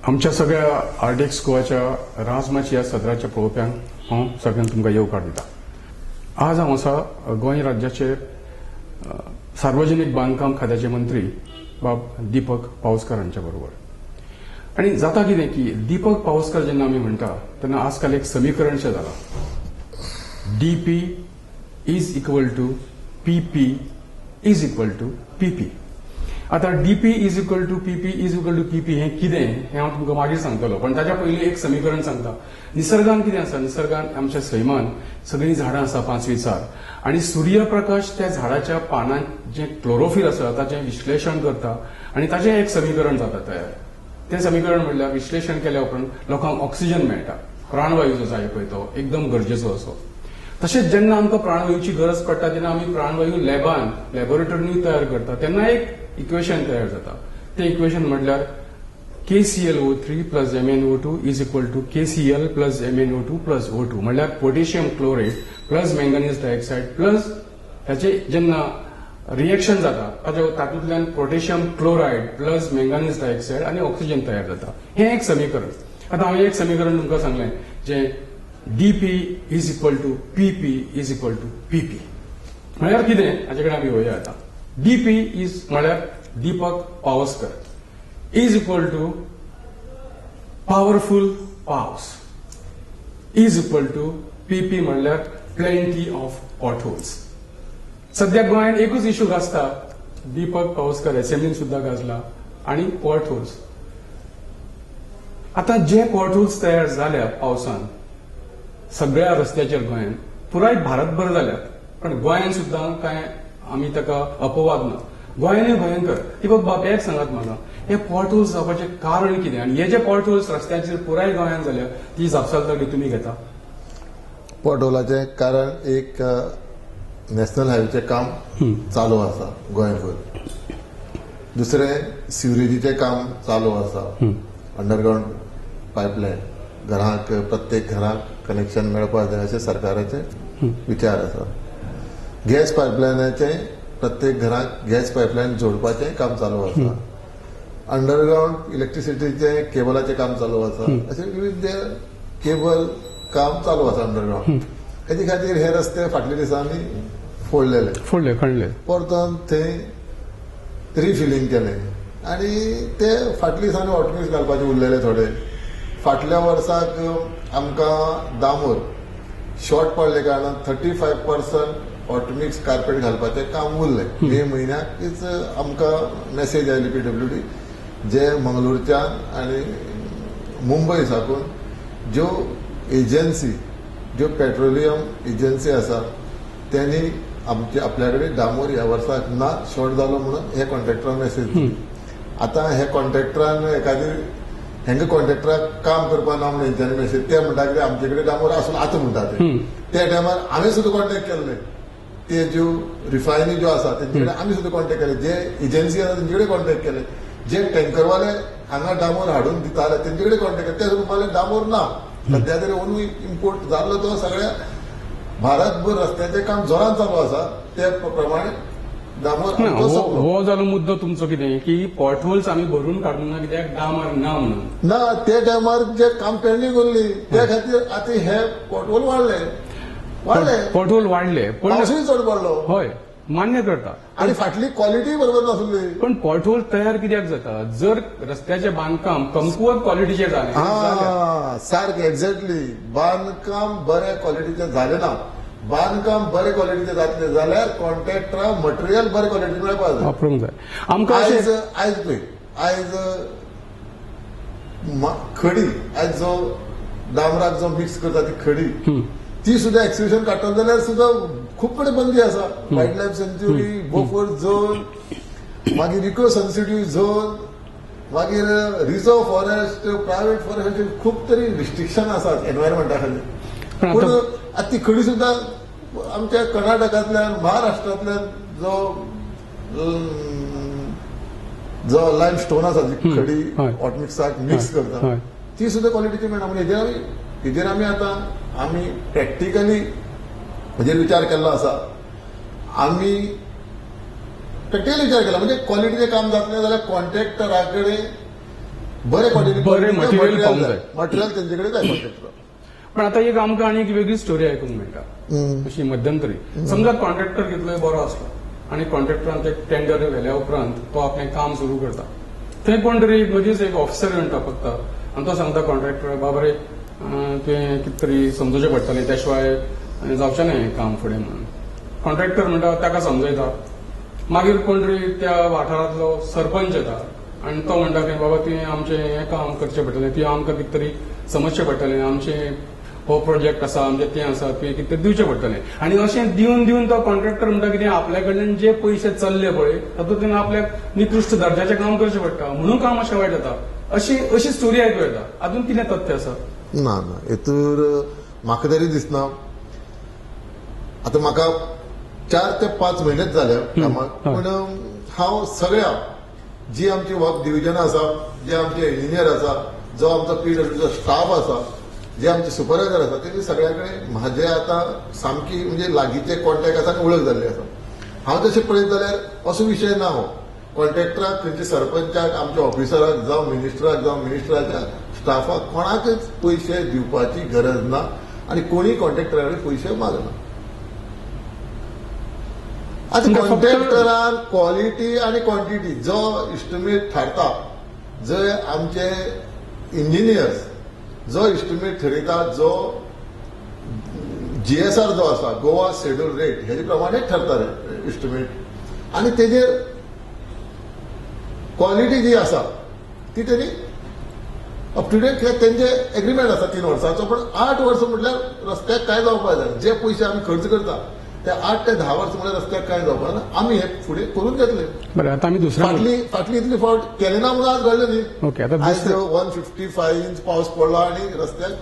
आमच्या सगळ्या आरडीएक्स गोवाच्या राजमाची ह्या सदराच्या पळोवप्यांक हांव सगळ्यांक तुमकां येवकार दिता. आज हांव आसा गोंय राज्याचे सार्वजनीक बांदकाम खात्याचे मंत्री बाब दीपक पावसकर हांच्या बरोबर. आनी जाता कितें की दीपक पावसकर जेन्ना आमी म्हणटा तेन्ना आजकाल एक समीकरणशें जालां, DP is equal to PP is equal to PP. आता DP is equal to PP is equal to PP हें कितें हें हांव तुमकां मागीर सांगतलो, पण ताच्या पयलीं एक समीकरण सांगता. निसर्गान कितें आसा, निसर्गान आमच्या सैमान सगळीं झाडां आसा पांचवीचार आनी सूर्यप्रकाश त्या झाडाच्या पानांत जें क्लोरोफील आसा ताचें विश्लेशण करता आनी ताचें एक समीकरण जाता तयार. तें समीकरण म्हणल्यार विश्लेशण केल्या उपरांत लोकांक ऑक्सिजन मेळटा, प्राणवायू जो जाय पळय तो एकदम गरजेचो असो. तशेंच जेन्ना आमकां प्राणवायूची गरज पडटा तेन्ना आमी प्राणवायू लॅबान लॅबोरेटरीनी तयार करता, तेन्ना एक इक्वेशन तयार जाता. तें इक्वेशन म्हणल्यार KClO3 plus MnO2 is equal to KCl plus MnO2 plus O2, म्हणल्यार potassium chlorate plus manganese dioxide plus हेचे जेन्ना रिएक्शन जाता ताच्या तातूंतल्यान potassium chloride plus manganese dioxide आनी ऑक्सिजन तयार जाता. हें एक समीकरण. आतां हांवें एक समीकरण तुमकां सांगलें जें DP is equal to PP is equal to PP म्हळ्यार कितें हाचे कडेन आमी येवया. आतां डीपी is म्हळ्यार Deepak Pawaskar is equal to powerful पावस is equal to PP म्हणल्यार प्लेंटी ऑफ पॉटहोल्स. सध्या गोंयांत एकूच इशू गाजता, दीपक पावसकर असेंब्लीन सुद्दां गाजला आनी पॉटहोल्स. आतां जे पॉटहोल्स तयार जाल्या पावसान सगळ्या रस्त्याचेर गोंयांत, पुराय भारतभर जाल्यात, पण गोंयांत सुद्दां कांय आमी ताका अपवाद ना, गोंयांनी भयंकर. दीपक बाब, एक सांगात म्हाका, हे पॉटहोल्स जावपाचें कारण कितें आनी हे जे पॉटहोल्स रस्त्याचेर पुराय गोंयांत जाल्या ती जापसालदारकी तुमी घेता? पॉटहोलाचें कारण एक नॅशनल हायवेचें काम चालू आसा गोंयभर, दुसरें सिवरेजीचें काम चालू आसा, अंडरग्रावंड पायपलायन घरांक प्रत्येक घराक कनेक्शन मेळपाक जाय अशें सरकाराचे विचार आसा. गॅस पायपलायनाचें प्रत्येक घराक गॅस पायपलायन जोडपाचें काम चालू आसा. अंडरग्रावंड इलेक्ट्रिसिटीचें केबलाचें काम चालू आसा. अशें विविध केबल काम चालू आसा अंडरग्रावंड. हेजे खातीर हे रस्ते फाटल्या दिसांनी फोडलेले, फोडले, खणले, परतून थंय रिफिलींग केलें आनी ते फाटल्या दिसांनी हॉटमिक्स घालपाचे उरलेले थोडे. फाटल्या वर्साक आमकां डांबर शॉर्ट पडले कारणान 35% हॉटमिक्स कार्पेट घालपाचें काम उरलें. मे म्हयन्याकच आमकां मेसेज आयली पीडब्ल्यूडी जे मंगळूरच्यान आनी मुंबय साकून ज्यो एजन्सी, ज्यो पेट्रोलियम एजन्सी आसा त्यांनी आमचे आपल्या कडेन डांबर ह्या वर्साक ना, शॉर्ट जालो म्हणून हे कॉन्ट्रॅक्टरान मेसेज दिली. आतां हे कॉन्ट्रॅक्टरान एखादी हेंका कॉन्ट्रॅक्टराक काम करपा ना म्हणून हेंच्यांनी मेसेज, ते म्हणटा कितें आमचे कडेन डांबर आसून आतां म्हणटा ते. त्या टायमार आमी सुद्दां कॉन्टेक्ट केल्ले, ते ज्यो रिफायनरी ज्यो आसा तेंचे कडेन आमी सुद्दां कॉन्टेक्ट केले, जे एजन्सी आसा तेंचे कडेन कॉन्टेक्ट केले, जे टँकरवाले हांगा डांबर हाडून दिताले तेंचे कडेन कॉन्टेक्ट केले. ते म्हणपाक डांबर ना सध्या तरी, ओनू इम्पोर्ट जाल्लो तो सगळ्या भारतभर रस्त्याचें काम जोरान चालू आसा, ते प्रमाणे डांबर ना, आमचो हो सोंपलो. हो जालो मुद्दो तुमचो कितें की पॉटहोल्स आमी भरून काडूंक ना कित्याक डांबर ना म्हणून. ना, ते टायमार जे काम पेंडींग उरली त्या खातीर आतां हे पॉटहोल वाडले वाडले. पॉटहोल वाडले पण पावसूय चड पडलो. हय, मान्य करता. आणि फाटली क्वालिटी बरोबर नासली. पण पॉटहोल तयार कित्याक जाता? जर रस्त्याचें बांदकाम कमकुवत क्वॉलिटीचें जालें जाल्यार. हा, सारकें, एक्झॅक्टली. बांदकाम बऱ्या क्वॉलिटीचें जालें ना. बांदकाम बरे क्वॉलिटीचें जातलें जाल्यार कॉन्ट्रॅक्टराक मटेरियल बरे क्वॉलिटी मेळपाक जाय. वापरूंक जाय आमकां आयज अशें. आयज पळय, आयज खडी, आयज जो डांबराक जो मिक्स करता ती खडी, ती सुद्दां एक्सक्युशन काडटलो जाल्यार सुद्दां खूब कडेन बंदी आसा. Wild life sanctuary, buffer zone, मागीर इको सेन्सिटीव झोन, मागीर reserve forest, private forest, खूब तरी रिस्ट्रिक्शन आसात एनवायरमेंटा खातीर. पण पूण आतां आतां ती खडी सुद्दां आमच्या कर्नाटकांतल्यान, महाराष्ट्रांतल्यान जो जो लायम स्टोन आसा, जी खडी हॉटमिक्साक मिक्स करता, ती सुद्दां क्वॉलिटीची मेळना. म्हणजे हेजेर आमी आतां आमी प्रॅक्टिकली हेजेर विचार केल्लो आसा. आमी प्रॅक्टिकली विचार केला म्हणजे क्वॉलिटीचें काम जातलें जाल्यार कॉन्ट्रॅक्टरा कडेन बरे क्वालिटी बरे मटेरियल पावूंक जाय. मटेरियल तेंचे कडेन जाय कॉन्ट्रॅक्टराक. पण आता एक आमकां आनी एक वेगळी स्टोरी आयकूंक मेळटा अशी मध्यंतरी. समजा कॉन्ट्रॅक्टर कितलोय बरो आसलो आनी कॉन्ट्रॅक्टरान ते टेंडर व्हेल्या उपरांत तो आपलें काम सुरू करता, थंय कोण तरी मदींच एक ऑफिसर येवन टपकता आनी तो सांगता कॉन्ट्रॅक्टर, बाबा रे तुवें कितें तरी समजूचें पडटलें, त्या शिवाय जावचें ना हें काम फुडें म्हणून. कॉन्ट्रॅक्टर म्हणटा ताका समजयता. मागीर कोण तरी त्या वाठारांतलो सरपंच येता आनी तो म्हणटा की बाबा तुवें आमचें हें काम करचें पडटलें, तुवें आमकां कितें तरी समजचें पडटलें, आमचें हो प्रोजेक्ट आसा, आमचें तें आसा, तुवें कितें तरी दिवचें पडटलें. आनी अशें दिवन दिवन तो कॉन्ट्रॅक्टर म्हणटा कितें आपल्या कडल्यान जे पयशे चल्ले पळय तातूंतल्यान आपल्याक निकृश्ट दर्जाचें काम करचें पडटा, म्हणून काम अशें वायट जाता. अशी अशी स्टोरी आयकूं येता. हातूंत कितें तथ्य आसा? ना ना, हेतूर म्हाका तरी दिसना. आतां म्हाका 4 ते 5 म्हयनेच जाले कामाक, पूण हांव सगळ्या जी आमची वर्क डिविजनां आसा, जे आमचे इंजिनियर आसा, जो आमचो पीडब्ल्यूडीचो स्टाफ आसा, जे आमचे सुपरवायझर आसा, तेणी सगळ्या कडेन म्हाजे आतां सामकी म्हणजे लागींचे कॉन्टेक्ट आसा आनी वळख जाल्ली आसा. हांव तशें पळयत जाल्यार असो विशय ना हो. कॉन्ट्रॅक्टराक, खंयच्या सरपंचाक, आमच्या ऑफिसराक जावं मिनिस्टराक जावं मिनिस्टराच्या स्टाफाक कोणाकच पयशे दिवपाची गरज ना आनी कोणीय कॉन्ट्रॅक्टरा कडेन पयशे मागना. आतां कॉन्ट्रॅक्टरान क्वॉलिटी आनी क्वॉन्टिटी जो इस्टिमेट थारता, जे आमचे इंजिनियर्स जो इस्टिमेट ठरयता, जो जीएसआर जो आसा गोवा शेड्यूल रेट हेजे प्रमाणे ठरता इस्टिमेट, आनी तेजेर क्वॉलिटी जी आसा ती तेणी अप टू डेट तेंचे एग्रीमेंट आसा 3 वर्सांचो, पण 8 वर्सां म्हटल्यार रस्त्याक कांय जावपाक जाय. जे पयशे आमी खर्च करता ते 8 ते 10 वर्सां म्हळ्यार रस्त्याक कांय जावपाक ना. आमी हे फुडें करून घेतले. बरें, आतां आमी दुसऱ्या फाटली इतली फावट केले ना म्हणून आज घडलें न्ही. ओके, आतां आयज 155 इंच पावस पडलो आनी रस्त्याक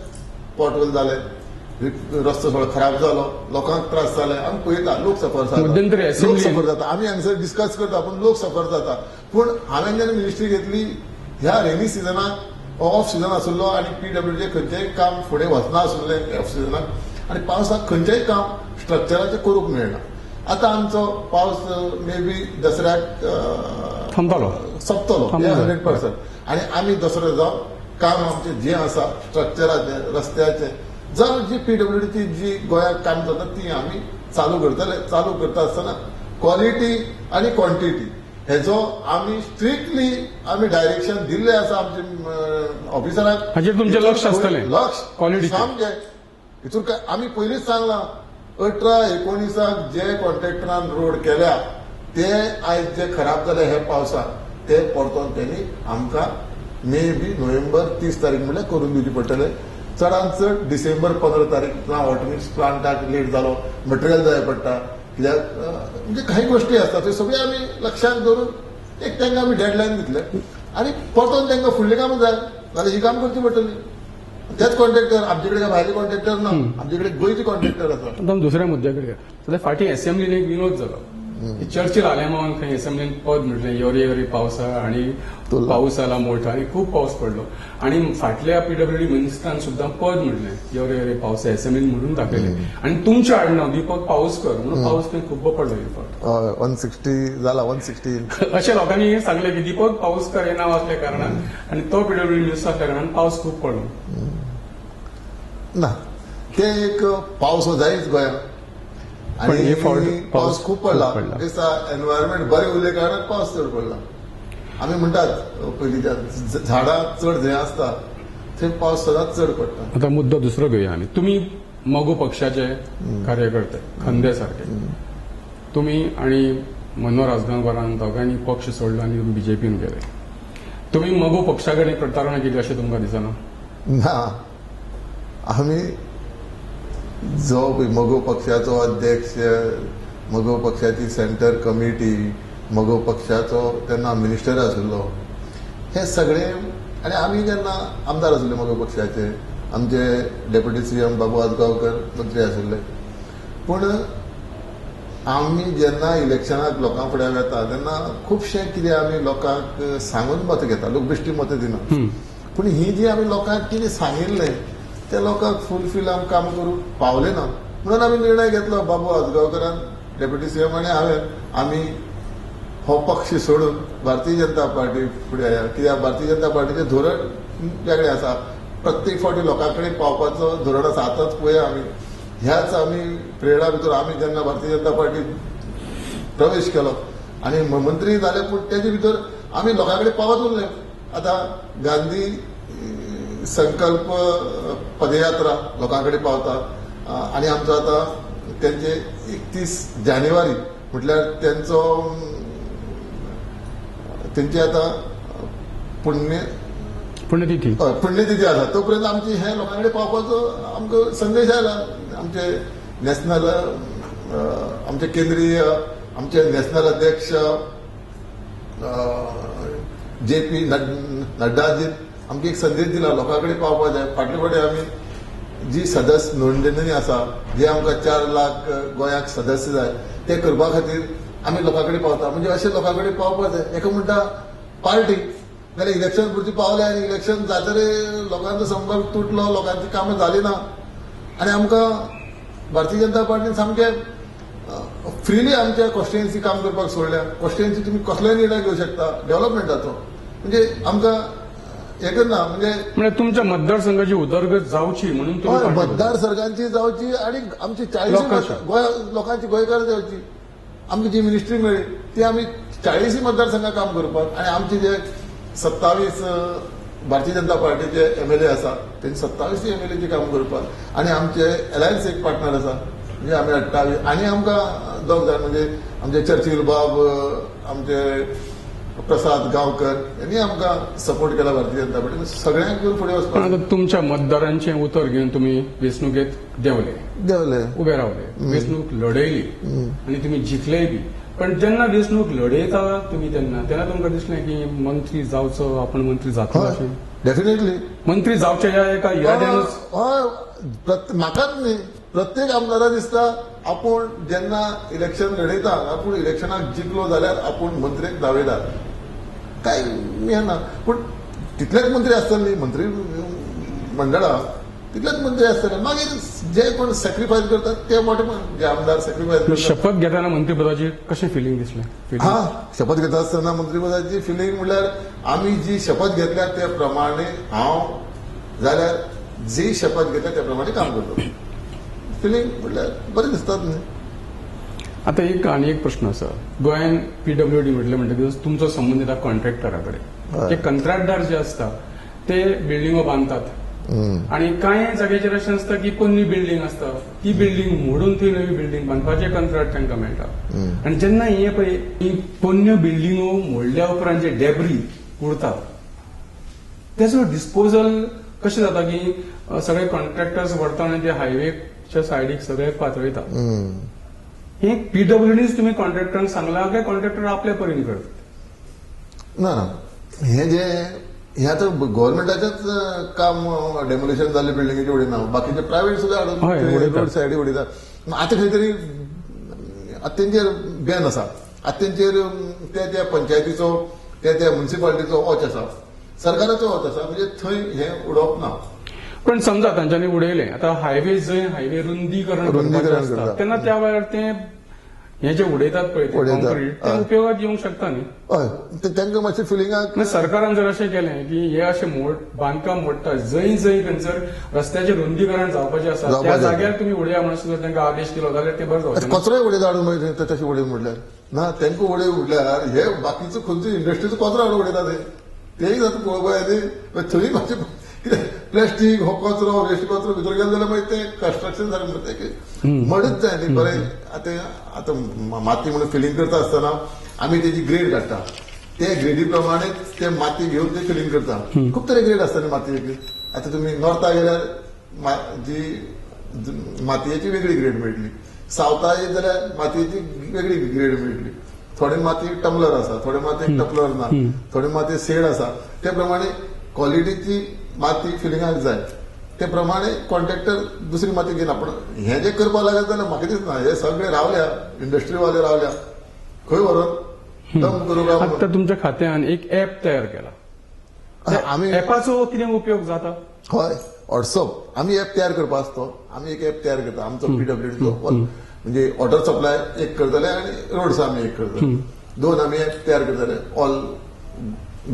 पोटहोल जाले, रस्तो सगळो खराब जालो, लोकांक त्रास जाले. आमी पळयता लोक सफर जाता, लोक सफर जाता, आमी हांगसर डिस्कस करता पूण लोक सफर जाता. पूण हांवें जेन्ना मिनिस्ट्री घेतली ह्या रेनी सिजनाक ऑफ सिजन आसलो आनी पीडब्ल्यूडीचें खंयचेंय काम फुडें वचना आसलें ऑफ सिजनाक, आनी पावसाक खंयचेंय काम स्ट्रक्चराचें करूंक मेळना. आतां आमचो पावस मे बी दसऱ्याक थांबतलो, सोंपतलो 100%. आनी आमी दसरो जावन काम आमचें जें आसा स्ट्रक्चराचें, रस्त्याचें, जावं जी पीडब्ल्यूडीची जी गोंयांत काम जाता ती आमी चालू करतले. चालू करता आसतना क्वॉलिटी आनी क्वॉन्टिटी हेजो आमी स्ट्रिक्टली आमी डायरेक्शन दिल्लें आसा आमचे ऑफिसराक. हाचेर तुमचें लक्ष आसतलें, लक्ष क्वॉलिटी सामकें. हितून काय आमी पयलींच सांगलां 18-19 जे कॉन्ट्रॅक्टरान रोड केल्या ते आयज जे खराब जाले हे पावसाक ते परतून तेणी आमकां मे बी नोव्हेंबर 30 तारीख म्हणल्यार करून दिवचे पडटले. चडान चड डिसेंबर 15 तारीख ना हॉटमिक्स प्लांटाक लेट जालो, मटेरियल जाय पडटा, कित्याक म्हणजे काही गोष्टी आसता त्यो सगळ्यो आमी लक्षांत दवरून एक तांकां आमी डेडलायन दितले आनी परतून तांकां फुडलें काम जाय जाल्यार ही काम करची पडटली. तेच कॉन्ट्रॅक्टर आमचे कडेन काय भायले कॉन्ट्रॅक्टर ना, आमचे कडेन गोंयचे कॉन्ट्रॅक्टर आसा. आतां दुसऱ्या मुद्द्या कडेन सद्या फाटीं असेंब्लीन एक विनोद जालो, चर्चिल आलेमावान खंय असेंब्लीन पद म्हटलें योरी योरी पावसा आनी पाऊस आला मोठा आनी खूब पावस पडलो, आनी फाटल्या पीडब्ल्यूडी मिनिस्टरान सुद्दां पद म्हटलें योरी योरी पावसा असेंब्लीन म्हणून दाखयलें, आनी तुमचें आडनांव दीपक पाऊसकर म्हणून पावस खंय खूब पडलो हे फावट. 160 जाला, 160 अशें लोकांनी सांगलें की दीपक पाऊसकर हें नांव आसल्या कारणान आनी तो पीडब्ल्यूडी मिनिस्टर आसल्या कारणान पावस खूब पडलो. ना, ते एक पावस हो जायच गोंयांत आणि पावस खूब पडला, एनवायरमेंट बरें उरले कारणान पावस चड पडला. आमी म्हणटात पयलींच्या झाडां चड जंय आसता थंय पावस सदांच चड पडटा. आतां मुद्दो दुसरो घेवया आमी. तुमी मगो पक्षाचे कार्यकर्ते खंदे सारके, तुमी आनी मनोहर आजगांवकारान दोगांनी पक्ष सोडलो आनी बीजेपीन गेले. तुमी मगो पक्षा कडेन प्रतारणा केली अशें तुमकां दिसना? ना, आमी जो मगो पक्षाचो अध्यक्ष, मगो पक्षाची सेंटर कमिटी, मगो पक्षाचो तेन्ना मिनिस्टर आशिल्लो, हे सगळे, आनी आमी जेन्ना आमदार आशिल्ले मगो पक्षाचे, आमचे डेप्युटी सीएम बाबू आजगांवकर मंत्री आशिल्ले. पूण आमी जेन्ना इलेक्शनाक लोकां फुडें वेता तेन्ना खुबशें कितें आमी लोकांक सांगून मतां घेता, लोक बेश्टी मतां दिना. पूण ही जी आमी लोकांक कितें सांगिल्लें त्या लोकांक फुलफील आमी काम करूंक पावले ना, म्हणून आमी निर्णय घेतलो. बाबू आजगांवकरान, डेप्युटी सीएम आनी हांवें, आमी हो पक्ष सोडून भारतीय जनता पार्टी फुडें आयल्या. कित्याक भारतीय जनता पार्टीचें धोरण वेगळें आसा, प्रत्येक फावटी लोकां कडेन पावपाचो धोरण आसा. आतांच पळया आमी ह्याच आमी प्रेरणा भितर आमी जेन्ना भारतीय जनता पार्टी प्रवेश केलो आनी मंत्री जाले, पूण तेजे भितर आमी लोकां कडेन पावत उरले. आतां गांधी संकल्प पदयात्रा लोकां कडेन पावता आनी आमचो आतां तेंचे 31 जानेवारी म्हटल्यार तेंचो तेंची आतां पुण्यतिथी पुण्यतिथी आसा, तो पर्यंत आमची हे लोकां कडेन पावपाचो आमकां संदेश आयला. आमचे नॅशनल आमचे केंद्रीय आमचे नॅशनल अध्यक्ष जे पी नड्डाजीन आमकां एक संदेश दिला लोकां कडेन पावपा जाय. फाटले फावटी आमी जी सदस्य नोंदणी आसा, जे आमकां 4 लाख गोंयाक सदस्य जाय ते करपा खातीर आमी लोकां कडेन पावता. म्हणजे अशें लोकां कडेन पावपा जाय. एका म्हणटा पार्टी जाल्यार इलेक्शन पुरती पावले आनी इलेक्शन जातरे लोकांचो संपर्क तुटलो, लोकांची कामां जाली ना आनी आमकां भारतीय जनता पार्टीन सामकें फ्रिली आमच्या कॉन्स्टिट्युएन्सी काम करपाक सोडल्या. कॉन्स्टिट्युएन्सी तुमी कसलोय निर्णय घेवं शकता डेव्हलपमेंटाचो, म्हणजे आमकां हें करना. म्हणजे म्हणजे तुमच्या मतदारसंघाची उदरगत जावची म्हणून मतदारसंघांची जावची आनी आमची 40 गोंय लोकांची गोंयकार जावची. आमची जी मिनिस्ट्री मेळ्ळी ती आमी 40 मतदारसंघात काम करपाक आनी आमचे जे 27 भारतीय जनता पार्टीचे एमएलए आसा तेंचे 27 एमएलएचे काम करपाक आनी आमचे अलायन्स एक पार्टनर आसा म्हणजे आमी 28 आनी आमकां दोग जाण म्हणजे आमचे चर्चिल बाब, आमचे प्रसाद गांवकर यांनी आमकां सपोर्ट केला भारतीय जनता पार्टी. सगळ्यांक घेवन फुडें वचपाक. तुमच्या मतदारांचें उतर घेवन तुमी वेंचणुकेंत देंवले देंवले उबे रावले, वेंचणूक लढयली आनी तुमी जिखलेय बी. पण जेन्ना वेंचणूक लढयता तुमी तेन्ना तेन्ना तुमकां दिसलें की मंत्री जावचो, आपण मंत्री जातलो अशें? डेफिनेटली मंत्री जावचे ह्या एका इराद्यानूच. हय, म्हाकाच न्ही, प्रत्येक आमदारा दिसता आपूण जेन्ना इलेक्शन लढयता आपूण इलेक्शनाक जिखलो जाल्यार आपूण मंत्रेक दावेदार, काय हें ना. पूण तितलेच मंत्री आसतले न्ही, मंत्री मंडळाक तितलेच मंत्री आसतले. मागीर जे कोण सॅक्रिफायस करतात ते मोठे जे आमदार सॅक्रिफायस करतात. शपथ घेतना मंत्रीपदाची कशें फिलींग दिसलें? हा, शपथ घेता आसतना मंत्रीपदाची फिलींग म्हणल्यार आमी जी शपथ घेतल्या त्या प्रमाणे हांव जाल्यार जी शपथ घेतल्या त्या प्रमाणे काम करतो. फिलींग म्हणल्यार बरें दिसतात न्ही. आतां एक आनी एक प्रश्न आसा, गोंयान पीडब्ल्यूडी म्हटलें म्हणटकीच तुमचो संबंद येता कॉन्ट्रॅक्टरा कडेन. ते कंत्राटदार जे आसता ते बिल्डिंगो बांदतात आनी कांय जाग्याचेर अशें आसता की पोन्नी बिल्डींग आसता, ती बिल्डींग मोडून थंय नवी बिल्डींग बांदपाचें कंत्राट तांकां मेळटा. आनी जेन्ना हे पळय ही पोन्न्यो बिल्डिंगो मोडल्या उपरांत जे डेब्री उरता तेजो डिस्पोजल कशें जाता की सगळे कॉन्ट्रॅक्टर्स व्हरता आनी ते हायवेच्या सायडीक सगळे पातळयता. हे पीडब्ल्यूडीच तुमी कॉन्ट्रॅक्टरांक सांगला काय कॉन्ट्रॅक्टर आपल्या परीन करतात? ना ना, हे जे हे आतां गव्हर्मेंटाचेंच काम डेमोलिशन जाल्ले बिल्डिंगेचे उडयना, बाकीचे प्रायव्हेट सुद्दां हाडून रोड सायडी उडयता. आतां खंय तरी आतां तेंचेर बॅन आसा, आतां तेंचेर त्या त्या पंचायतीचो त्या त्या म्युनिसिपालिटीचो वॉच आसा, सरकाराचो वॉच आसा, म्हणजे थंय हें उडोवप ना. पण समजा तांच्यांनी उडयलें, आतां हायवे जंय हायवे रुंदीकरण करता तेन्ना त्या वेळार ते हे जे उडयतात पळय कॉन्क्रीट ते उपयोगात येवंक शकता न्ही. हय, तांकां मातशें फिलिंगाक. सरकारान जर अशें केलें की हे अशें बांदकाम मोडटा जंय जंय थंयसर रस्त्याचें रुंदीकरण जावपाचें आसा त्या जाग्यार तुमी उडया म्हणून जर तांकां आदेश दिलो जाल्यार ते बरें जावचें. कचरोय उडयता हाडून मागीर तशें उडय म्हटल्यार ना, तांकां उडय म्हटल्यार हे बाकीचो खंयचो इंडस्ट्रीचो कचरो हाडून उडयता तेय जाता पळोवपा न्ही. थंय मातशें कितें प्लास्टीक हो कचरो वेस्ट कचरो भितर गेलो जाल्यार मागीर तें कन्स्ट्रक्शन सारकें तें मडच जाय न्ही. बरें, आतां आतां माती म्हणून फिलींग करता आसतना आमी तेजी ग्रेड काडटा, ते ग्रेडी प्रमाणे ते माती घेवन ते फिलींग करता. खूब तरे ग्रेड आसता न्ही मातयेची. आतां तुमी नॉर्था गेल्यार जी मातयेची वेगळी ग्रेड मेळटली, सावथा येत जाल्यार मातयेची वेगळी ग्रेड मेळटली. थोडे माती टम्बलर आसा, थोडे मातयेक टम्बलर ना, थोडे मातयेक सेड आसा. ते प्रमाणे क्वॉलिटीची माती फिलिंगाक जाय, ते प्रमाणे कॉन्ट्रॅक्टर दुसरी माती घेयना. पूण हें जें करपाक लागत जाल्यार म्हाका दिसना हे सगळे रावल्या इंडस्ट्रीवाले रावल्या खंय व्हरोन दम करूं. आतां तुमच्या खात्यान एक ऍप तयार केला, आमी ऍपाचो कितें उपयोग जाता? हय, व्हॉट्सअप आमी ऍप तयार करपा आसतो. आमी एक ऍप तयार करता आमचो पीडब्ल्यूडीचो, म्हणजे वॉटर सप्लाय एक करतले आनी रोड्स आमी एक करतले. दोन आमी एप तयार करतले ऑल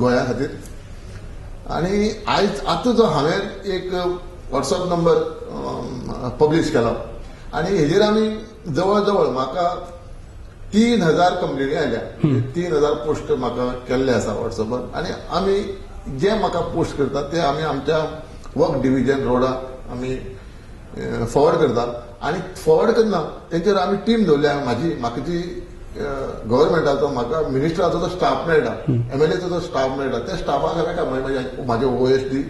गोंया खातीर. आनी आयज आतां जो हांवें एक वॉट्सएप नंबर पब्लीश केला आनी हेजेर आमी जवळ जवळ म्हाका 3000 कंप्लेनी आयल्या, 3000 पोस्ट म्हाका केल्ले आसा वॉट्सएपार. आनी आमी जे म्हाका पोस्ट करता ते आमी आमच्या वर्क डिविजन रोडाक आमी फॉरवर्ड करता. आनी फॉरवर्ड करना तेंचेर आमी टीम दवरल्या. म्हाजी म्हाका जी गव्हर्मेंटाचो म्हाका मिनिस्टराचो जो स्टाफ मेळटा, एमएलएचो जो स्टाफ मेळटा, त्या स्टाफाक हांवें काय म्हाजे ओएसडी,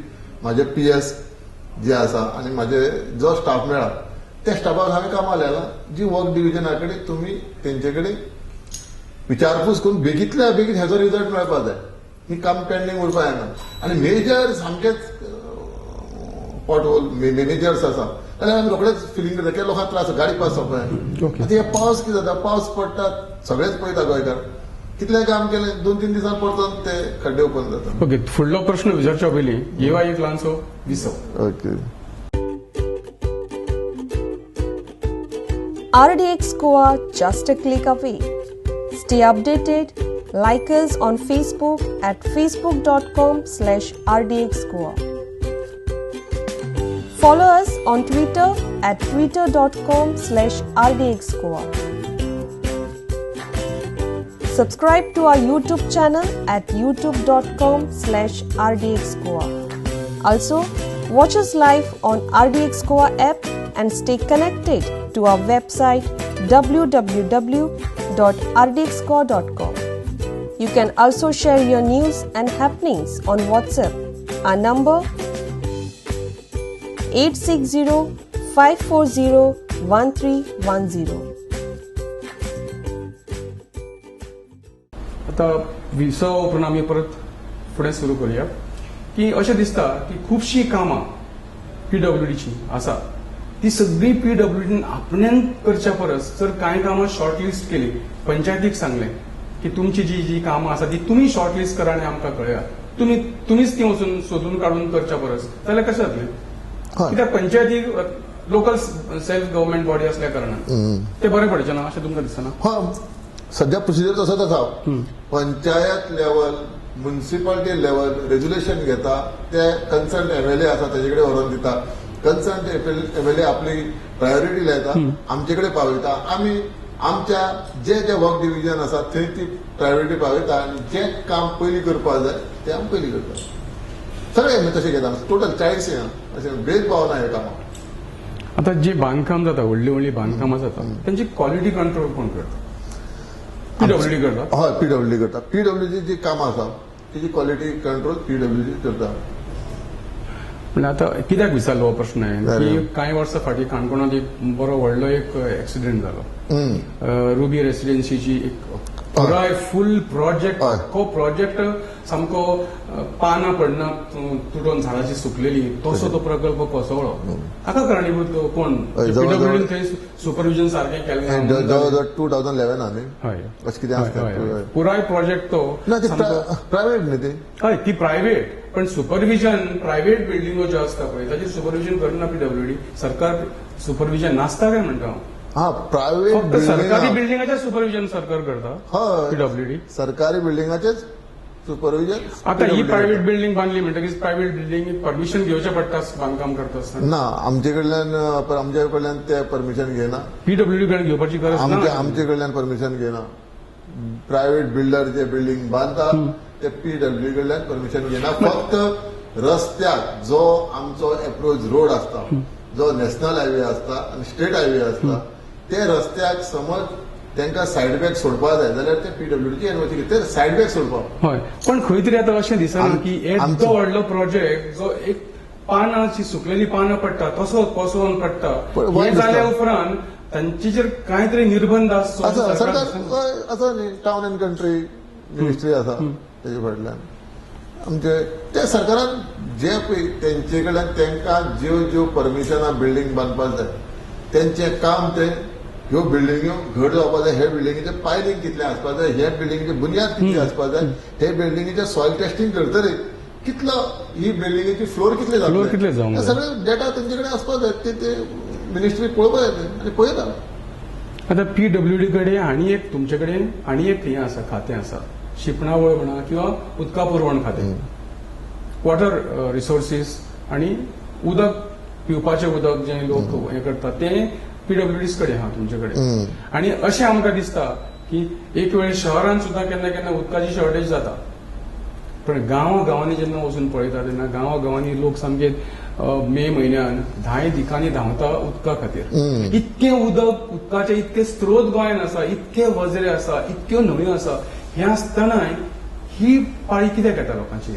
म्हाजे पीएस जे आसा आनी म्हाजे जो स्टाफ मेळ्ळा त्या स्टाफाक हांवें कामां लायला. जी वर्क डिविजना कडेन तुमी तेंचे कडेन विचारपूस करून बेगीतल्या बेगीन हेजो रिजल्ट मेळपाक जाय. ही काम पेंडींग उरपाक जायना. आनी मेजर सामकेच पॉट होल मॅनेजर्स आसा जाल्यार आमी रोखडेच फिलींग करता की लोकांक त्रास, गाडी पास जावपाक. आतां हे पावस कितें जाता, पावस पडटा सगळेच पळयता गोंयकार, कितलें काम केलें 2-3 दिसां परतून ते खड्डे ओपन जाता. ओके, फुडलो प्रश्न विचारच्या पयलीं येवा एक ल्हानसो विसव. Okay. RDX Goa, just a click away. Stay updated. Like us on Facebook at facebook.com/rdxgoa. Follow us on Twitter at twitter.com/rdxgoa. Subscribe to our YouTube channel at youtube.com/rdxgoa. Also, watch us live on RDX Goa app and stay connected to our website www.rdxgoa.com. You can also share your news and happenings on WhatsApp. Our number 860-540-1310. आता विसव उपरांत आमी परत फुडें सुरू करूया की अशें दिसता की खुबशीं कामां पीडब्ल्यूडीची आसा ती सगळी पीडब्ल्यूडीन आपण्यान करच्या परस जर कांय कामां शॉर्ट लिस्ट केली, पंचायतीक सांगलें की तुमची जी जी कामां आसा ती तुमी शॉर्ट लिस्ट करा आनी आमकां कळयात, तुमीच ती वचून सोदून काडून करच्या परस जाल्यार कशें जातलें? कित्याक पंचायती लोकल सेल्फ गव्हर्मेंट बॉडी असल्या कारणान ते बरें पडचें ना अशें तुमकां दिसना? हा, सध्या प्रोसिजर तसोच आसा. Panchayat level, municipality level resolution घेता, ते कन्सर्न एमएलए आसा तेजे कडेन व्हरोन दिता, कन्सर्न एमएलए आपली प्रायोरिटी लायता, आमचे कडेन पावयता, आमी आमच्या जे जे वर्क डिविजन आसा थंय ती प्रायोरिटी पावयता आनी जे काम पयलीं करपाक जाय ते आमी पयलीं करता. सगळे आमी तशें घेता, टोटल 40 अशें भेदभाव ना ह्या कामाक. आतां जी बांदकाम जाता, व्हडलीं व्हडलीं बांदकामां जाता, तेंची क्वॉलिटी कंट्रोल कोण करता? पीडब्ल्यूडी करता? हय, पीडब्ल्यूडी करता. पीडब्ल्यूडी जी कामां आसा तेजी क्वॉलिटी कंट्रोल पीडब्ल्यूडी करता. म्हणल्यार आतां कित्याक विचारलो हो प्रश्न की कांय वर्सां फाटीं काणकोणांत एक बरो व्हडलो एक एक्सिडेंट जालो. रुबी रेसिडेन्सीची एक पुराय फूल प्रोजेक्ट, आख्खो प्रोजेक्ट सामको पानां पडना तुटोन झाडाची सुकलेली तसो तो प्रकल्प कोसळ्ळो. हाका कारणीभूत कोण? पीडब्ल्यूडीन थंय सुपरविजन सारकें केलें ना. जवळ जवळ 2011 न्ही, अशें कितें आसता. पुराय प्रोजेक्ट तो ना, ती प्रायव्हेट न्ही ती. हय, ती प्रायव्हेट, पण सुपरविजन प्रायव्हेट बिल्डिंगो ज्यो आसता पळय ताचेर सुपरविजन करना पीडब्ल्यूडी. सरकार सुपरविजन नासता काय म्हणटा हांव? हा, प्रायव्हेट फक्त सरकारी बिल्डिंगाचें सुपरविजन सरकार करता. हय, पीडब्ल्यूडी सरकारी बिल्डिंगाचेच सुपरविजन. आता ही प्रायव्हेट बिल्डिंग बांदली म्हणटकीच प्रायव्हेट बिल्डिंग परमिशन घेवचें पडटा बांदकाम करता आसतना? ना, आमचे कडल्यान ते परमिशन घेना. पीडब्ल्यूडी कडल्यान घेवपाची गरज ना. आमचे कडल्यान परमिशन घेना. प्रायव्हेट बिल्डर जे बिल्डिंग बांदता ते पीडब्ल्यूडी कडल्यान परमिशन घेना. फक्त रस्त्याक जो आमचो एप्रोच रोड आसता, जो नॅशनल हायवे आसता आनी स्टेट हायवे आसता, ते रस्त्याक समज तांकां सायड बॅग सोडपाक जाय जाल्यार ते पीडब्ल्यूडीची एनओसी घेता, ते सायड बॅग सोडपाक. हय, पण खंय तरी आतां अशें दिसना की येदो व्हडलो प्रोजेक्ट जो एक पानां सुकलेली पानां पडटा तसो कोसळोन पडटा, हें जाल्या उपरांत तांचेर कांय तरी निर्बंध आसचो. सरकार आसा न्ही, टावन अँड कंट्री मिनिस्ट्री आसा तेजे फाटल्यान आमचे ते सरकारान जे पळय तेंचे कडल्यान तांकां ज्यो ज्यो परमिशनां बिल्डींग बांदपाक जाय तेंचें काम ते ह्यो बिल्डिंग्यो घट जावपाक जाय, हे बिल्डिंगेचें पायलिंग कितलें आसपाक जाय, हे बिल्डिंगेची बुन्याद कितली आसपाक जाय, हे बिल्डिंगेचें सॉयल टेस्टिंग करतरी कितलो ही बिल्डिंगेची फ्लोर कितले जातले, सगळे डेटा तेंचे कडेन आसपाक जाय. ते मिनिस्ट्री पळोवपाक जाय आनी पळयता. आतां पीडब्ल्यूडी कडेन आनी एक तुमचे कडेन आनी एक हें आसा, खातें आसा, शिंपणावळ म्हणा किंवा उदका पुरवण खातें, वॉटर रिसोर्सीस आनी उदक, पिवपाचें उदक जें लोक हें करतात तें पीडब्ल्यूडी कडेन आहा तुमचे कडेन. आनी अशें आमकां दिसता की एक वेळ शहरान सुद्दां केन्ना केन्ना उदकाची शॉर्टेज जाता, पण गांवा गांवांनी जेन्ना वचून पळयता तेन्ना गांवा गांवांनी लोक सामके मे म्हयन्यान धाय दिकांनी धांवता उदका खातीर. इतकें उदक, उदकाचे इतके स्त्रोत गोंयांत आसा, इतके वझरे आसा, इतक्यो न्हंयो आसा, हें आसतनाय ही पाळी कित्याक येता लोकांची?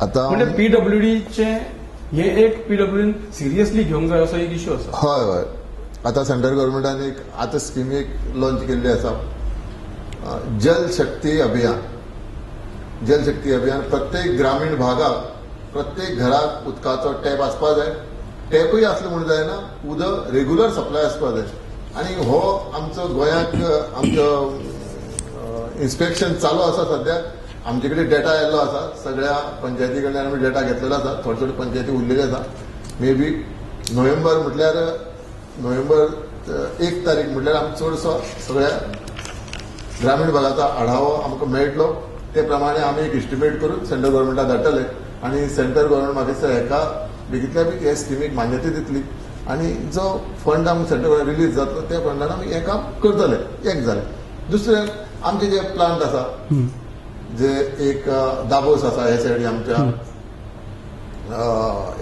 आतां म्हणजे पीडब्ल्यूडीचे हे एक पीडब्ल्यूडीन सिरियसली घेवंक जाय असो एक इश्यू आसा. हय हय, आतां सेंट्रल गव्हर्मेंटान एक आतां स्कीम एक लॉन्च केल्ली आसा, जल शक्ती अभियान. जल शक्ती अभियान प्रत्येक ग्रामीण भागाक प्रत्येक घराक उदकाचो टॅप आसपा जाय. टॅपूय आसलो म्हूण जायना, उदक रेगुलर सप्लाय आसपा जाय. आनी हो आमचो गोंयाक आमचो इन्स्पेक्शन चालू आसा सद्या. आमचे कडेन डेटा आयिल्लो आसा, सगळ्या पंचायती कडल्यान आमी डेटा घेतलेलो आसा. थोड्यो थोड्यो पंचायती उरलेल्यो आसा. मे बी नोव्हेंबर म्हटल्यार नोव्हेंबर 1 तारीख म्हटल्यार आमी चडसो सगळ्या ग्रामीण भागाचो आढावो आमकां मेळटलो. ते प्रमाणे आमी एक एस्टिमेट करून सेंट्रल गव्हर्मेंटाक धाडटले आनी सेंट्रल गव्हर्मेंट म्हाका दिसता हेका बेगींतल्या बेगीन हे स्किमीक मान्यता दितली आनी जो फंड आमकां सेंट्रल गव्हर्मेंट रिलीज जातलो त्या फंडान आमी हें काम करतले. एक जालें. दुसरें, आमचे जे प्लांट आसा, जे एक दाबोस आसा हे सायडी आमच्या,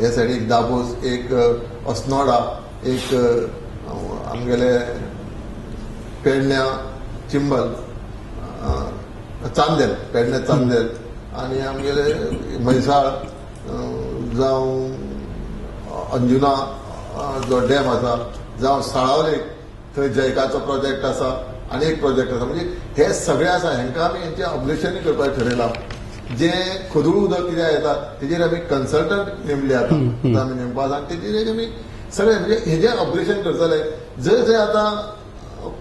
हे सायडी एक दाबोस, एक अस्नोडा, एक आमगेले पेडण्या चिंबल, चांदेल, पेडण्या चांदेल आनी आमगेले म्हैसाळ जावं अंजुना जो डॅम आसा, जावं साळावले थंय जैकाचो प्रोजेक्ट आसा आनी एक प्रोजेक्ट आसा. म्हणजे हे सगळे आसा, हेंकां आमी हेंचें अपग्रेडशनूय करपाक ठरयलां. जे खदूळ उदक कितें येता तेजेर आमी कन्सल्टंट नेमले आतां, आतां आमी नेमपा आसा आनी तेजेर आमी सगळे म्हणजे हेजें अपग्रेडशन करतले. जंय जंय आतां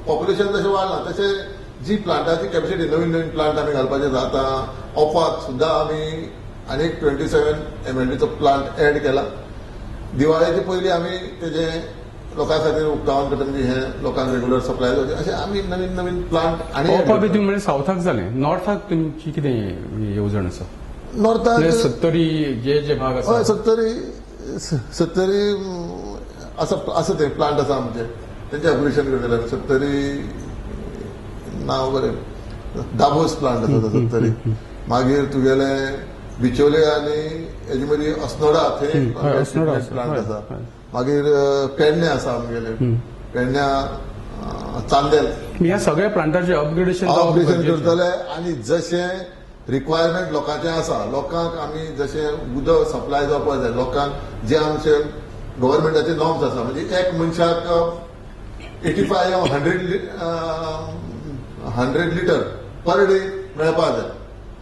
पॉप्युलेशन जशें वाडलां तशें जी प्लांटाची कॅपॅसिटी, नवीन नवीन प्लांट आमी घालपाचे आसा. आतां ओपाक सुद्दां आमी आनीक 27 MLDचो प्लांट एड केला. दिवाळेचे पयलीं आमी तेजें लोकां खातीर उक्तावण करता, म्हणजे हे लोकांक रेगुलर सप्लाय जावचें अशें आमी नवीन नवीन प्लांट आनी ओपा बी तुमी म्हणजे सावथाक जालें, नॉर्थाक तुमची कितें येवजण आसा? नॉर्थाक म्हणजे सत्तरी जे जे भाग आसा, हय, सत्तरी सत्तरी आसा, आसा ते प्लांट आसा आमचे, तेंचें अपग्रेडशन करतले. सत्तरी नांव बरें, दाबोस प्लांट आसा तो सत्तरी. मागीर तुगेले बिचोले आनी हेजे मदीं अस्नोडा थंय प्लांट आसा. मागीर पेडणे आसा आमगेले, पेडण्या चांदेल. ह्या सगळ्या प्लांटाचें अपग्रेडेशन अपग्रेडेशन करतले आनी जशें रिक्वायरमेंट लोकांचें आसा, लोकांक आमी जशें उदक सप्लाय जावपाक जाय, लोकांक जे आमचे गव्हर्मेंटाचे नॉर्म्स आसा, म्हणजे एक मनशाक 85 100 लिटर पर डे मेळपाक जाय,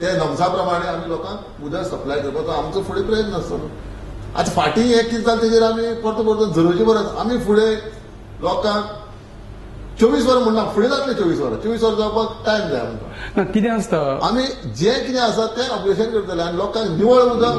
ते नॉर्म्सा प्रमाणे आमी लोकांक उदक सप्लाय करपाचो आमचो फुडें प्रयत्न आसतलो. आतां फाटीं हें कितें जालें तेजेर आमी परतो परतो झरोवचे परस आमी फुडें लोकांक 24 वरां म्हणना, फुडें जातलें 24 वरां, 24 वरां जावपाक टायम जाय आमकां. कितें आसता आमी जें कितें आसा तें ऑपरेशन करतले आनी लोकांक निवळ उदक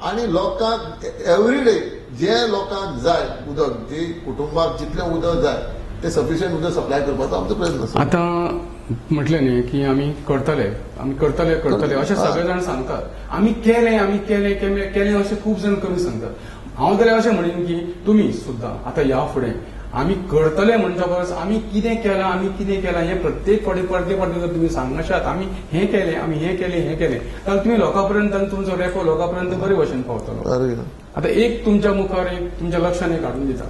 आनी लोकांक एवरी डे जें लोकांक जाय उदक, जी कुटुंबाक जितलें उदक जाय तें सफिशियंट उदक सप्लाय करपाचो आमचो प्रयत्न आसा. आतां म्हटलें न्ही की आमी करतले, आमी करतले करतले अशें सगळे जाण सांगतात, आमी केलें आमी केलें केलें केलें अशें खूब जाण कमी सांगतात. हांव जाल्यार अशें म्हणीन की तुमी सुद्दां आतां ह्या फुडें आमी करतले म्हणच्या परस आमी कितें केलां, आमी कितें केलां हें प्रत्येक फावटी परते परते जर तुमी सांगशात, आमी हें केलें, आमी हें केलें, हें केलें, जाल्यार तुमी लोकां पर्यंत आनी तुमचो रेफो लोकां पर्यंत बरे भशेन पावतलो. आतां एक तुमच्या मुखार एक तुमच्या लक्षान एक हाडून दिता,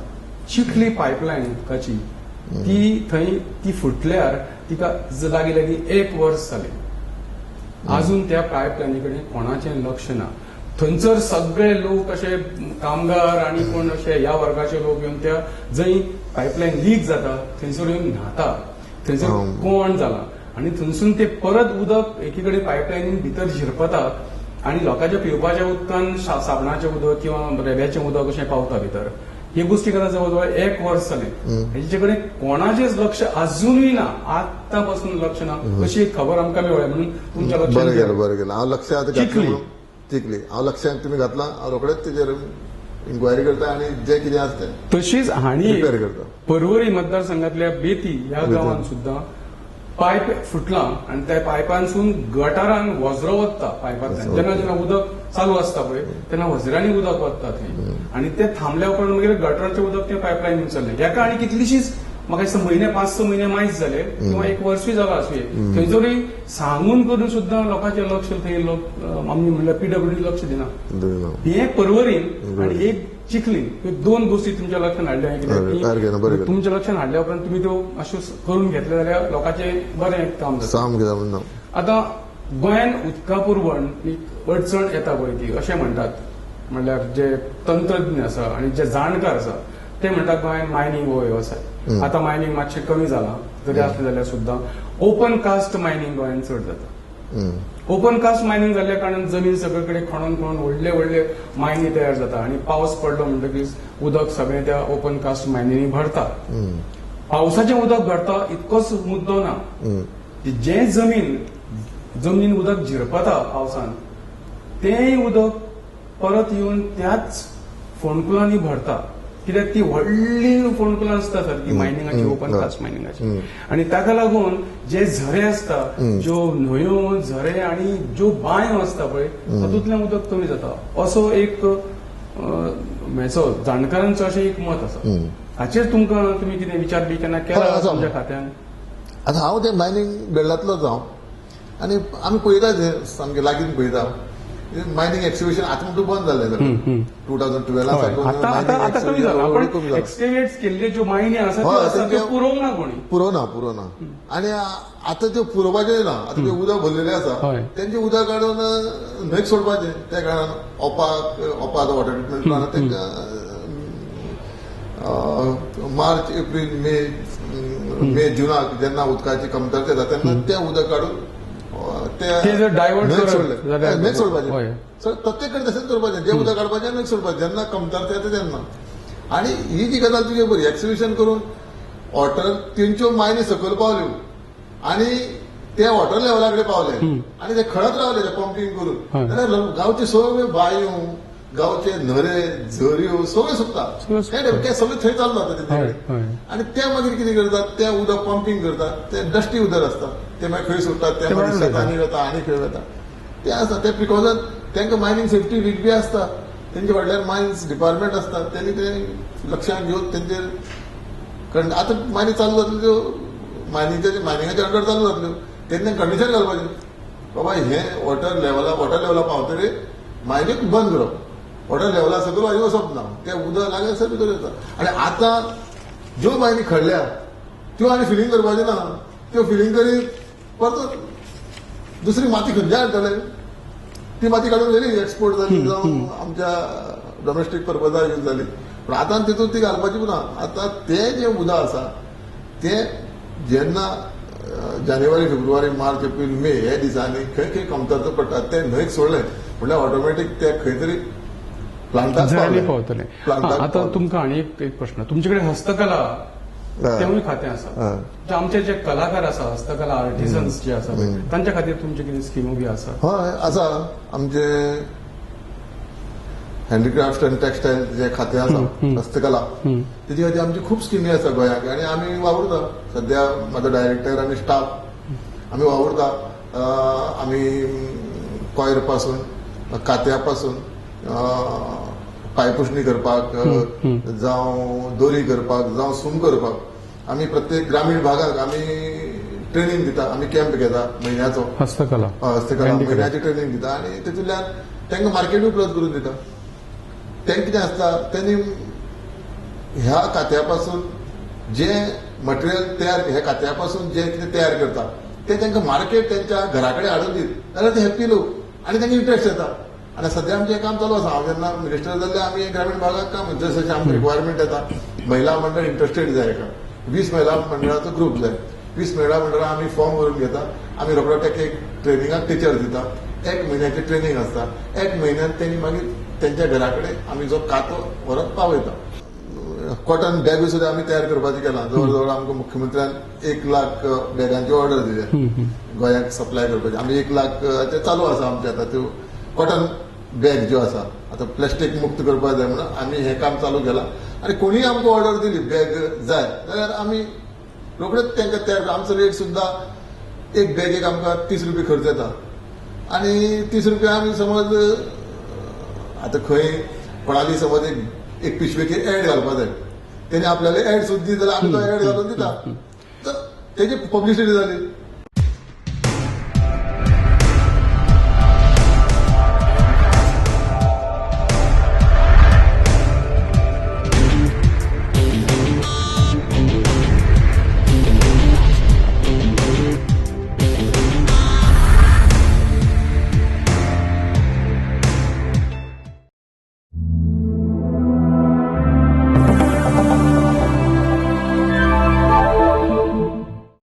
चिखली पायपलायन उदकाची ती थंय ती फुटल्यार तिका लागीं लागीं 1 वर्स जालें, अजून त्या पायपलायनी कडेन कोणाचें लक्ष ना. थंयसर सगळे लोक अशे कामगार आनी कोण अशे ह्या वर्गाचे लोक येवन त्या जंय पायपलायन लीक जाता थंयसर येवन न्हाता, थंयसर कोण जाला आनी थंयसून ते परत उदक एकी कडेन पायपलायनीन भितर झिरपता आनी लोकांच्या पिवपाच्या उदकान साबणाचें उदक किंवा रेब्याचें उदक अशें पावता भितर. ही गोष्टी करा जवळ जवळ 1 वर्स जालें, हेचे कडेन कोणाचेच लक्ष अजुनूय ना, आतां पासून लक्ष ना अशी एक खबर आमकां मेळ्ळ्या म्हणून तुमच्या लक्षात बरें गेलें, बरें गेलें. हांव लक्षांत चिखली चिखली हांव लक्षांत तुमी घातलां, हांव रोखडेच तेजेर इन्क्वायरी करता आनी जे कितें आसा तें तशीच हांणी रिपेर करता. पर्वरी मतदारसंघातल्या बेती ह्या गांवांत सुद्दां पायप फुटला आनी त्या पायपांसून गटारान वझरो वता पायपांतल्यान. जेन्ना जेन्ना उदक चालू आसता पळय तेन्ना वझऱ्यांनी उदक वता थंय आनी ते थांबल्या उपरांत मागीर गटरांचें उदक ते पायपलायनीन चल्लें. हेका आनी कितलीशीच म्हाका दिसता म्हयने 5-6 म्हयने मायज जाले किंवा एक वर्सूय जाला आसुये. थंय जरी सांगून करून सुद्दां लोकांचें लक्ष थंय लोक आमी म्हणल्यार पीडब्ल्यूडी लक्ष दिना. हे पर्वरीन आनी एक चिखलीन ह्यो दोन गोष्टी तुमच्या लक्षात हाडल्या कित्याक तुमच्या लक्षात हाडल्या उपरांत तुमी त्यो अश्यो करून घेतले जाल्यार लोकांचें बरें काम जाता. आतां गोंयान उदका पुरवण एक अडचण येता पळय ती अशें म्हणटात, म्हणल्यार जे तंत्रज्ञ आसा आनी जे जाणकार आसा ते म्हणटात गोंयान मायनींग हो वेवसाय आतां मायनींग मातशें कमी जालां तरी आसलें जाल्यार सुद्दां ओपन कास्ट मायनींग गोंयान चड जाता. ओपन कास्ट मायनींग जाल्ल्या कारणान जमीन सगळे कडेन खणून खणून व्हडले व्हडले मायनी तयार जाता आनी पावस पडलो म्हणटकीच उदक सगळें त्या ओपन कास्ट मायनींनी भरता. पावसाचें उदक भरता इतकोच मुद्दो ना, जें जमनीन उदक झिरपता पावसान तेंय उदक परत येवन त्याच फोंडकुलांनी भरता, कित्याक ती व्हडली फोंडकुलां आसता सारकी मायनिंगाची, ओपन कास्ट मायनिंगाची. आनी ताका लागून जे झरे आसता, ज्यो न्हंयो झरे आनी ज्यो बांयो आसता पळय तातूंतल्यान उदक कमी जाता असो एक हेचो जाणकारांचो अशें एक मत आसा. हाचेर तुमकां तुमी कितें विचार बी केन्ना केला तुमच्या खात्यान? आतां हांव ते मायनींग बेल्डांतलोच हांव आनी आमी पळयता सामकें लागीं पळयता मायनींग एक्सिबिशन आतां म्हणटा बंद जाल्लें 2012. आतां कमी जाला, पण एक्सकेवेट केल्ले ज्यो मायनी आसा त्यो पुरोवंक ना कोणी, पुरोवना. आनी आतां त्यो पुरोवपाचें ना, आतां त्यो उदक भरलेलें आसा तेंचें उदक काडून न्हंयक सोडपाचें. त्या कारणान ओपा आतां वॉटर ट्रिटमेंट प्लांट तेंकां मार्च एप्रील मे मे जुनाक जेन्ना उदकाची कमतरता येता तेन्ना तें उदक काडून ते न्हंयक सोडपाचें. प्रत्येक कडेन तशेंच करपाचें, जें उदक काडपाचें न्हंयक सोडपाचें जेन्ना कमतरता येता तेन्ना. आनी ही जी गजाल तुजी बरी एक्सिबिशन करून वॉटर तेंच्यो मायनी सकयल पावल्यो आनी ते वॉटर लेवला कडेन पावले आनी ते खणत रावले ते पंपींग करून, जाल्यार गांवचे सगळे बांयो, गांवचे न्हरे, झऱ्यो सगळे सुकता, ते सगळे थंय चालू जाता तेंचे कडेन. आनी ते मागीर कितें करतात, ते उदक पंपींग करतात, ते डस्टी उदक आसता ते मागीर खंय सुट्टात, ते मागीर शेतांनी वता आनी खंय वता ते आसता. ते प्रिकॉशन तांकां मायनींग सेफ्टी वीक बी आसता, तेंचे फाटल्यान मायन्स डिपार्टमेंट आसता, तेणी ते लक्षांत घेवन तेंचेर आतां मायनी चालू जातल्यो त्यो मायनिंगाच्या अंडर चालू जातल्यो, तेन्ना कंडिशन घालपाचें बाबा हें वॉटर लेवला पावतरीर मायनींग बंद करप, वॉटर लेवला सकयल आनी वचप ना, तें उदक लागीं सर भितर वता. आनी आतां ज्यो मायनी खणल्या त्यो आनी फिलींग करपाचें ना, त्यो फिलींग करीत परत दुसरी माती खंयच्या हाडटले, ती माती काडून व्हेली एक्सपोर्ट जाली जावं आमच्या डॉमेस्टीक पर्पजाक यूज जाली, पूण आतां तितून ती घालपाची ना. आतां तें जें उदक आसा तें जेन्ना जानेवारी फेब्रुवारी मार्च एप्रील मे हे दिसांनी खंय खंय कमतरता पडटा तें न्हंयक सोडलें म्हणल्यार ऑटोमॅटीक ते खंय तरी प्लांटाक पावतलें. आतां तुमकां आनी एक प्रश्न, तुमचे कडेन हस्तकला तेवूय खातें आसा, आमचे जे कलाकार आसा हस्तकला आर्टिसन्स जे आसा तांच्या खातीर तुमचे कितें स्किमो बी आसा? हय आसा, आमचे हँडीक्राफ्ट आनी टेक्सटायल जे खातें आसा हस्तकला तेजे खातीर आमची खूब स्किमी आसा गोंयाक आनी आमी वावुरता. सद्या म्हाजो डायरेक्टर आनी स्टाफ आमी वावुरता. आमी कॉयर पासून, कात्या पासून, पांयपुसणी करपाक जावं दोरी करपाक जावं सूम करपाक आमी प्रत्येक ग्रामीण भागाक आमी ट्रेनींग दिता, आमी कॅम्प घेता म्हयन्याचो, हस्तकला म्हयन्याची ट्रेनींग दिता आनी तितूंतल्यान तांकां मार्केट उपलब्ध करून दिता. तांकां कितें आसता, तेणी ह्या कात्या पासून जे मटेरियल तयार, ह्या कात्या पासून जे कितें तयार करता तें तांकां मार्केट तेंच्या घरा कडेन हाडून दीत जाल्यार ते हॅप्पी लोक आनी तांकां इंट्रस्ट येता. आनी सद्या आमचें काम चालू आसा. हांव जेन्ना मिनिस्टर जाल्ले आमी ग्रामीण भागाक काम जशें जशें आमकां रिक्वायरमेंट येता, महिला मंडळ इंट्रस्टेड जाय, एका 20 महिला मंडळाचो ग्रूप जाय, 20 महिला मंडळां आमी फॉर्म भरून घेता, आमी रोखडो ताका एक ट्रेनिंगाक टिचर दिता, एक म्हयन्याची ट्रेनींग आसता, एक म्हयन्यान तेणी मागीर तेंच्या घरा कडेन आमी जो कातो व्हरोन पावयता. कॉटन बॅगूय सुद्दां आमी तयार करपाचें केलां. जवळ जवळ आमकां मुख्यमंत्र्यान 1 लाख बॅगांची ऑर्डर दिल्या गोंयाक सप्लाय करपाची. आमी 1 लाख चालू आसा आमचे आतां त्यो कॉटन बॅग ज्यो आसा, आतां प्लास्टीक मुक्त करपाक जाय म्हणून आमी हें काम चालू केलां. आनी कोणीय आमकां ऑर्डर दिली बॅग जाय जाल्यार आमी रोखडेच तांकां तयार. आमचो रेट सुद्दां एक बॅगेक आमकां 30 रुपया खर्च येता आनी 30 रुपया आमी समज आतां खंय कोणाली समज एक एक पिशवेचेर एड घालपा जाय, तेणी आपल्याले एड सुद्दां दित जाल्यार आमी तो एड घालून दिता, तर तेजी पब्लिसिटी जाली.